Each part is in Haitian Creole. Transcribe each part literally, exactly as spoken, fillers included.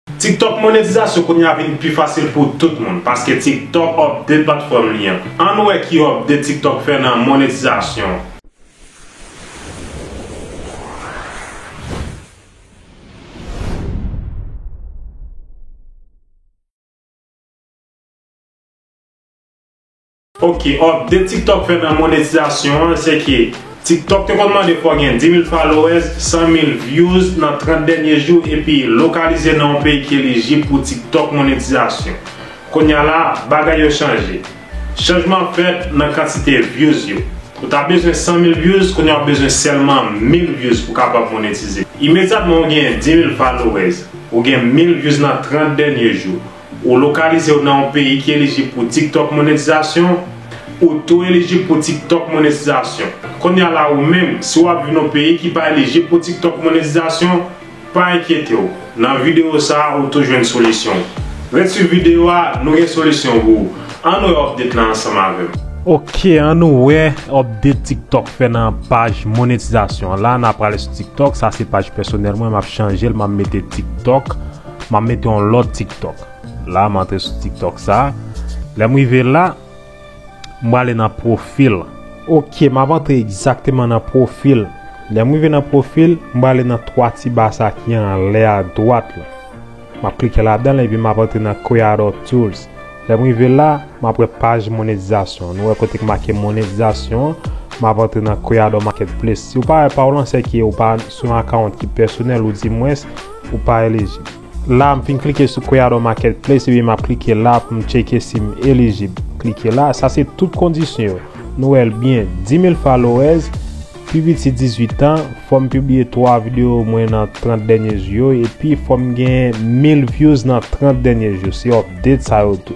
TikTok monetizasyon kounye a vin pi fasil pou tout moun, paske TikTok update platfòm li an. Ann wè ki update TikTok fè nan monetizasyon. Ok, update TikTok fè nan monetizasyon an, se ke TikTok te konn mande fò w gen dis mil followers, san mil views nan trant dènye jou, epi lokalize nan yon peyi ki elijib pou TikTok monetizasyon. Kounye a la, bagay yo chanje. Chanjman fèt nan kantite views yo. Ou ta bezwen san mil views, kounye a w ap bezwen sèlman mil views pou w kapab monetize. Imedyatman ou gen dis mil followers, ou gen mil views nan trant dènye jou, ou lokalize w nan yon peyi ki elijib pou TikTok monetizasyon, ou tou elijib pou TikTok monetizasyon. Kounye a la ou menm, si w ap viv nan yon peyi ki pa elijib pou TikTok monetizasyon, pa enkyete w. Nan videyo sa a, ou tou jwenn solisyon. Ret swiv videyo a, nou gen solisyon pou ou. Ann wè update la ansanm avè m. Ok, ann nou wè update TikTok fè nan paj monetizasyon an. La, n ap prale sou TikTok. Sa se paj pèsonèl mwen, m ap chanje l, m ap mete TikTok. M ap mete yon lòt TikTok. La, m antre sou TikTok sa. Lè m rive la, m prale nan pwofil. Ok, m ap antre egzakteman nan pwofil. Lè m rive nan pwofil, m prale nan twa ti ba sa ki anlè a dwat la. M ap klike ladan l epi m ap antre nan Creator Tools. Lè m rive la, m ap wè paj monetizasyon. Nou wè kote k make monetizasyon an, m ap antre nan Creator Marketplace. Si w pa wè pa w lan, se ke ou pa sou yon account ki pèsonèl ou di mwens, ou pa elijib. La, m fin klike sou Creator Marketplace epi m ap klike la pou m tcheke si m elijib. Klike la, sa se tout kondisyon yo. Nou wè l byen, dis mil followers, pi piti dizuit an, fò m pibliye twa videyo mwen nan trant dènye jou yo, epi fò m gen mil views nan trant dènye jou. Se update sa yo tou.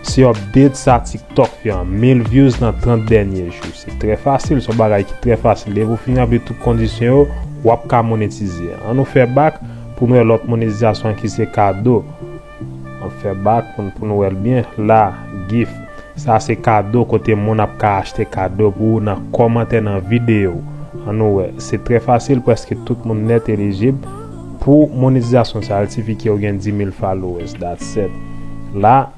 Se update sa TikTok fè an, mil views nan trant dènye jou. Se trè fasil, se yon bagay ki trè fasil. Depi w fin ranpli tout kondisyon yo, w ap ka monetize. Ann nou fè back pou nou wè lòt monetizasyon ki se kado. Ann fè back pou, pou nou wè l byen. La, gift. Sa se kado kote moun ap ka achte kado pou ou nan kòmantè nan videyo. Ann nou wè. Se trè fasil, prèske tout moun nèt elijib pou monetizasyon sa. L sifi ke w gen dis mil followers. That's it. La,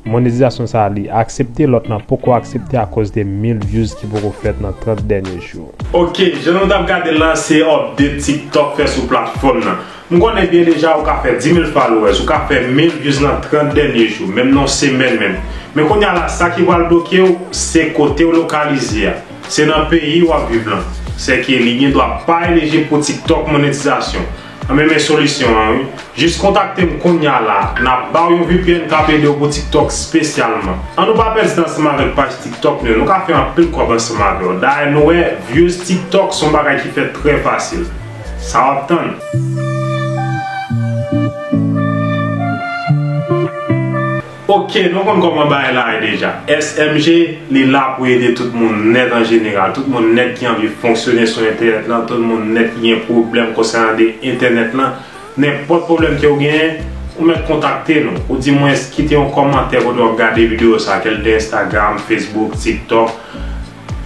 monetizasyon sa li aksepte, lòt lan poko aksepte akoz de mil views ki poko fèt nan trant dènye jou. Ok, jan nou t ap gade l lan, se update TikTok fè sou platfòm nan. M konnen byen deja ou ka fè dis mil followers, ou ka fè mil views nan trant dènye jou, menm nan yon semèn menm. Men kounye a la, sa ki pral bloke w, se kote w lokalize a. Se nan peyi w ap viv lan. Sèke li gen dwa pa elijib pou TikTok monetizasyon. Ann men men solisyon an, wi. Jis kontakte m kounye a la. N ap ba w yon V P N k ap ede w pou TikTok espesyalman. Ann nou pa pèdi tan ansanm avèk paj TikTok nou yo. Nou ka fè anpil kòb ansanm avè w. Dayè nou wè, views TikTok se yon bagay ki fèt trè fasil. Sa w ap tann? Ok, nou konn kòman bagay la ye deja. S M G, li la pou ede tout moun nèt an jeneral. Tout moun nèt ki anvi fonksyone sou entènèt lan, tout moun nèt ki gen pwoblèm konsènan de entènèt lan. Nenpòt pwoblèm ke w genyen, ou mèt kontakte nou. Ou di mwens kite yon kòmantè kote w ap gade videyo sa, kèl de Instagram, Facebook, TikTok,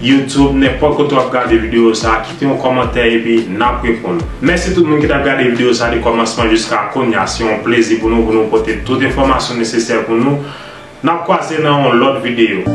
YouTube, nenpòt kote w ap gade videyo sa, kite yon kòmantè epi n ap reponn. Mèsi tout moun ki t ap gade videyo sa de kòmansman jiska kounye a. Se yon plezi pou nou, pou nou pote tout enfòmasyon nesesè pou nou. N ap kwaze nan yon lòt videyo.